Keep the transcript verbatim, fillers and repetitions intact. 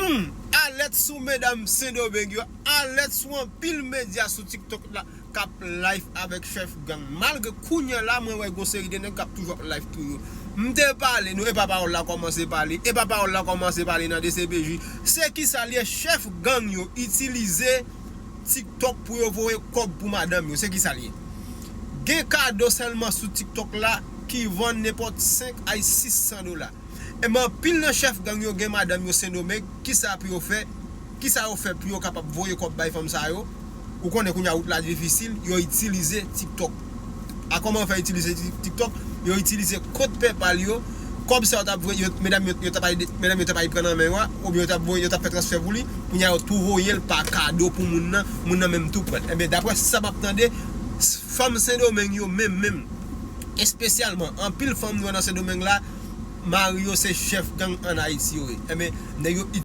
Hmm, alèt sou medam Sendomeng yo, alèt sou anpil medya sou TikTok la k ap live avèk chèf gang. Malgre kounye a la, mwen wè gon seri de nèg k ap toujou ap live tou yo. M te pale, nou, e pa pawòl la kòmanse pale, e pa pawòl la kòmanse pale nan D C P J. Se kisa l ye, chèf gang yo itilize TikTok pou yo voye kòb pou madanm yo. Se kisa l ye? Gen kado sèlman sou TikTok la ki vann nenpòt senk a sis san dola. Enben, anpil nan chèf gang yo gen madanm yo Sendomeng. Kisa pou yo fè? Kisa yo fè pou yo kapab voye kòb bay fanm sa yo? Ou konnen kounye a wout la difisil, yo itilize TikTok. A kòman yo fè itilize Tik- TikTok? Yo itilize kont PayPal yo. Kòb sa yo t ap voye, yo, medam yo, yo t ap al, medam yo t ap al pran nan men yo a, oubyen yo t ap voye, yo t ap fè transfè pou li. Kounye a yo tou voye l pa kado pou moun nan, moun nan menm tou pran l. Enben, daprè sa m ap tande, fanm Sendomeng yo menm, menm, espesyalman, anpil fanm nou wè nan Sendomeng la, mari yo se chèf gang ann Ayiti yo ye. Enben, nèg yo